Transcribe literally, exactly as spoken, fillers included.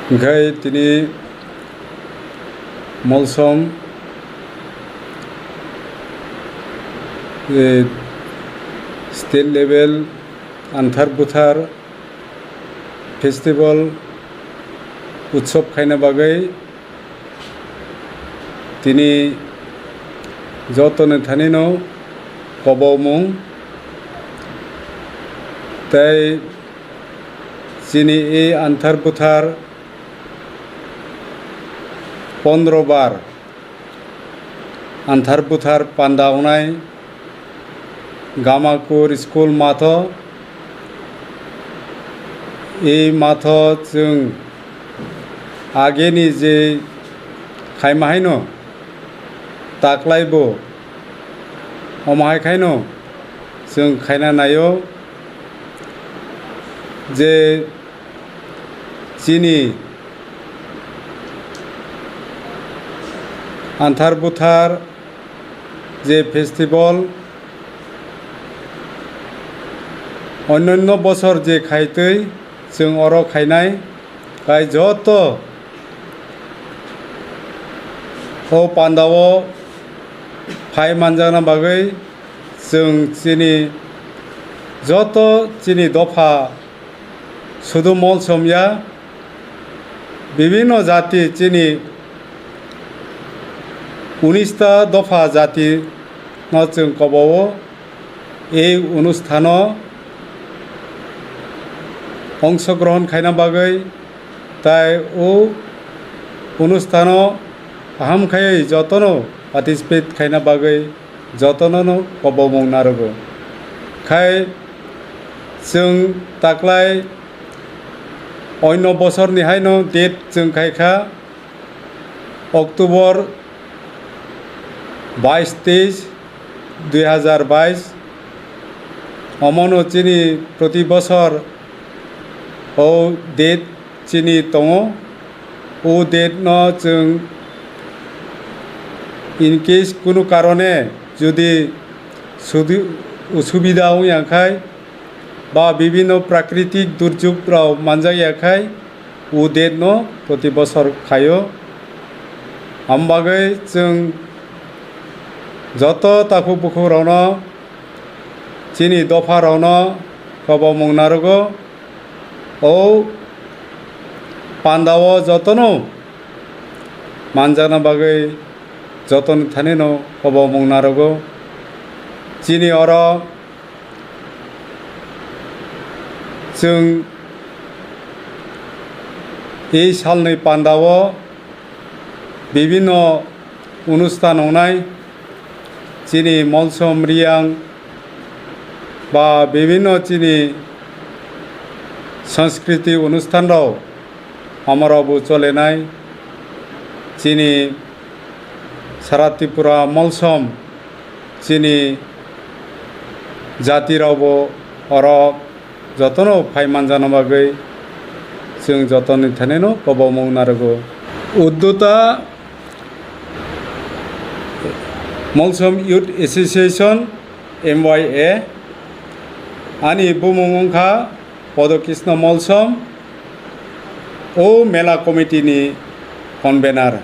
Hwnkhe tini Molsom, eh, state level Anthar Buthar festival utsob khaina bagwi tini jotoni thanino kobomung tei chini e Anthar Buthar pondro bar Anthar Buthar panda wngnai Gamakur school matho. E matho chwng ageni je khaima haino taklaibo omo hai khaino chwng khaina naio je chini Anthar Buthar je festival onyanno bosor je khaitwi chwng oro khainai, tai joto o pandao phai manjakna bagwi chwng chini joto chini dopha sudu Molsom ya, bibinno jati chini unis ta dopha jati no chwng kobao ei onusthano ongshogrohon khaina bagwi, tai o onusthano kaham khaiwi jotono participate khaina bagwi jotono no kobomung narogo. Khai chwng taklai oino bosorni haino date chwng khaikha October bais teis dui hazar bais. Omono chini proti bosor o date chini tongo. O date no chwng in case kunu karone jodi sudi-, usubida wngya khai ba bibinno prakritik durjog rok manjakya khai o date no proti bosor khaio. Amo bagwi chwng joto takhuk bukhuk rokno chini dopha rokno kobomung narogo. O pandao jotono manjakna bagwi jotoni thanino kobomung narogo. Chini oro chwng ei salni pandao bibinno onusthan wngnai, chini Molsom Riyang ba bibinno chini sanskriti onusthan rok amorokbo cholenai, chini sara Tripura Molsom chini jati rokbo oro jotono phai manjakna bagwi chwng jotoni thanino kobomung narogo. Uddota Molsom Youth Association, M Y A, ani bumung wngkha Podokisno Molsom, o mela committee ni convener.